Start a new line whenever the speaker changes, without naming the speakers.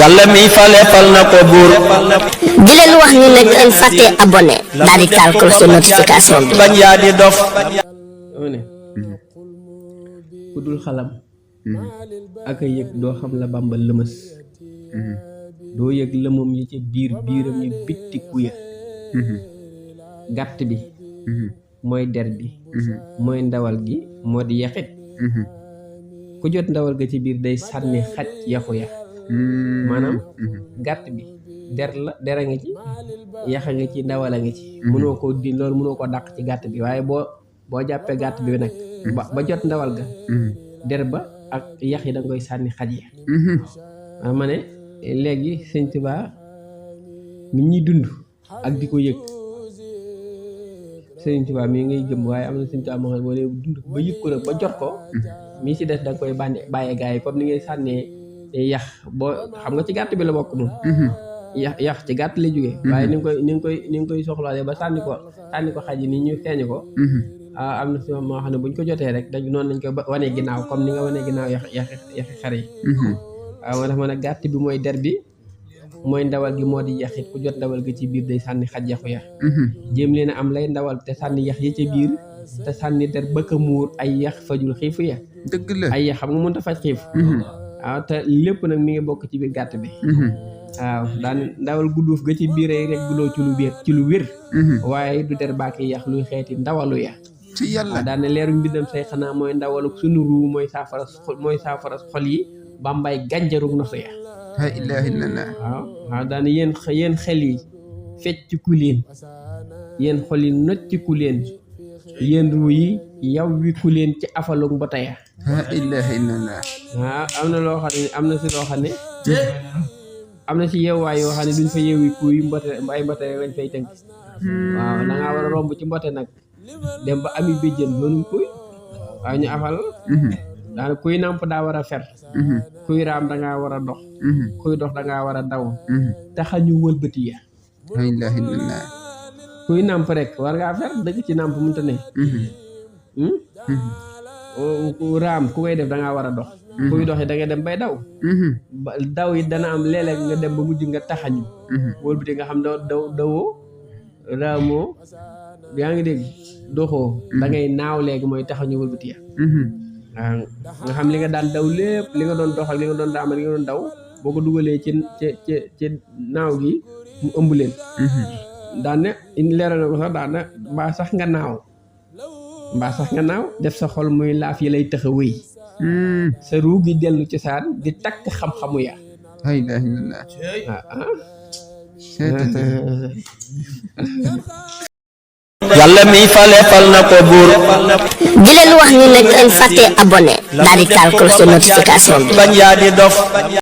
yàlla mi fale fal na ko buur.
di leen wax ni nag ngeen fàtte abonné daal di taal cloche de notification bi.
bañ yaa di dof.
ku dul xalam ak a yëg doo xam la Bàmba lëmës doo yëg lëmum yi ci biiram yi bitti kuya gàtt bi mooy der bi mooy ndawal gi moo di yaxit ku jot ndawal ga ci biir day sànni xaj yaxu ya maanaam gàtt bi der a ngi ci yaxa ngi ci ndawal a ngi ci mënoo ko di loolu mënoo ko dàq ci gàtt bi waaye boo jàppee gàtt bi nag ba jot ndawal ga der ba ak yax yi da nga koy sànni xaj ya waaw ma ne léegi Sëñ Tuubaa mi ñuy dund ak di ko yëg Sëñ Tuubaa mi ngay gëm waaye am na Sëñ Tuubaa moo xam ne boo dee dund ba yëg ko nag ba jot ko mii si des da nga koy bàyyee gars yi comme ni ngay sànnee yax boo xam nga ci gàtt bi la bokk moom yax ci gàtt lay jógee waaye ni nga koy soxlaalee ba sànni ko xaj yi ni ñu feeñu ko am na si moo xam ne buñ ko jotee rek dañ noonu lañ koy wanee ginnaaw comme ni nga wanee ginnaaw yaxi xar yi waaw moo tax ma ne gàtt bi mooy der bi mooy ndawal gi moo di yaxit ku jot ndawal gi ci biir day sànni xaj yaxu ya jéem leen a am lay ndawal te sànni yax yi ca biir te sànni der bëkk a muur ay yax fajul xiifu ya
dëgg la
ay yax xam nga mënut a faj xiif waaw te lépp nag mi ngi bokk ci biir gàtt bi waaw daan ndawal gudduuf ga ci biir rek guloo ci lu wér waaye du der baaki yax luy xeeti ndawalu ya
ci yàlla
waaw daane leeru mbindam say xanaa mooy ndawalu sunu ruu mooy saafara xol yi bambay gànjarug nosu ya
la ilaha illallah
waaw daane yéen xel yi fecc ku leen yéen xol yi nocc ku leen yéen ruu yi yaw wi ku leen ci afalug mbota ya
la ilaha illallah
waaw am na loo xam ne am na si loo xam ne am na si yeewaay yoo xam ne duñ fa yeewi kuy ay mbote lañ fay tënk waaw da ngaa war a romb ci mbote nag dem ba ami béjjën doonu kuy waaye ñu afal daana kuy nàmp daa war a fer kuy raam dangaa war a dox kuy dox dangaa war a daw taxañu wëlbati ya
la ilaha illallah
kuy nàmp rek war ngaa fer dëgg ci nàmp mënta ne raam ku koy def dangaa war a dox kuy dox yi da nga dem bay daw daw yi dana am léeg-léeg nga dem ba mujj nga taxañu wëlbati nga xam dawoo raamoo yaa ngi dégg doxoo da ngay naaw léegi mooy taxañu wëlbati ya waaw nga xam li nga daan daw lépp li nga doon dox ak li nga doon raam ak li nga doon daw boo ko dugalee ci naaw gi mu ëmb leen daan ne leeral na ko sax daan na mbaa sax nga naaw def sa xol muy laaf yi lay tax a wéy sa ruu gi dellu ci saan di takk xam-xamu ya
la ilaha illallah
yàlla mi fale fal na ko buur.
di leen wax ni nag ngeen fàtte abonné daal di taal cloche de notification bi.
bañ yaa di dof.